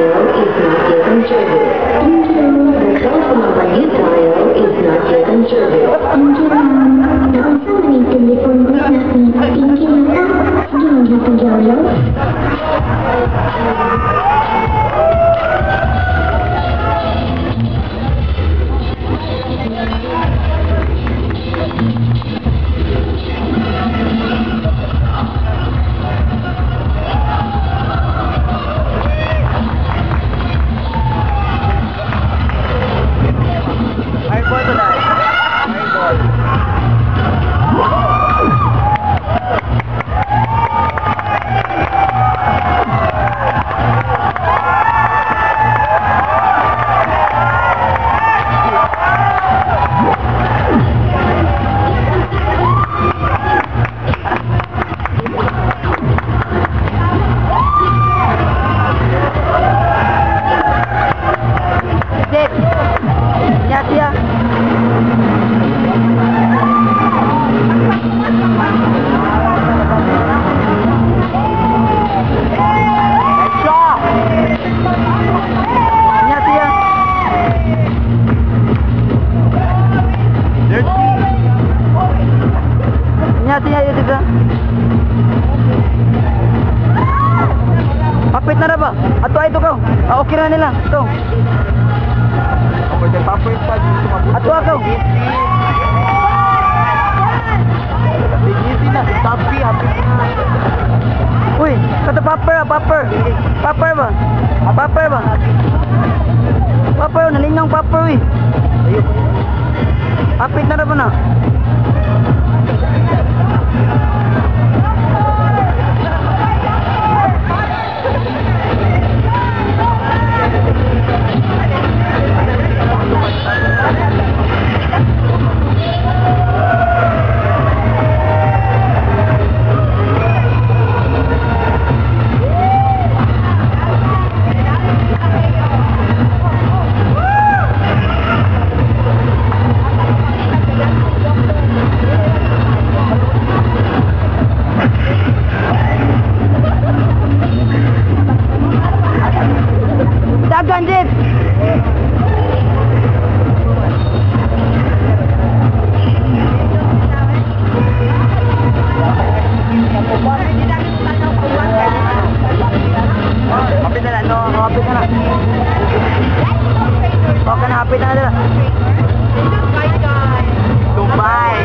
Dial is not yet in service. Thank you. The telephone number you dial is not yet in service. Thank you, ma'am. Naunsa man yung telephone ko na ni Thank you na ta. Sige, maghapon yaw. Fireball to na. Fireball. Zip! Nyasiya! Headshot! Nyasiya! Dirty. Nyasiya yun dito. Kapit na ra ba? Ato ay ito ka. Ah, okay na nila. Ito. Ako din papoy pa dito mabuto. Ato ako. Easy na si Tapi, happy na. Uy, kato popper, ah, popper. Popper ba? Popper ba? Popper, nalingaw popper uy. Kapit na ra ba na? Dagan, Jeff! Kapit na lang, no? Kapit na lang. Okay na, kapit na lang. Dubai.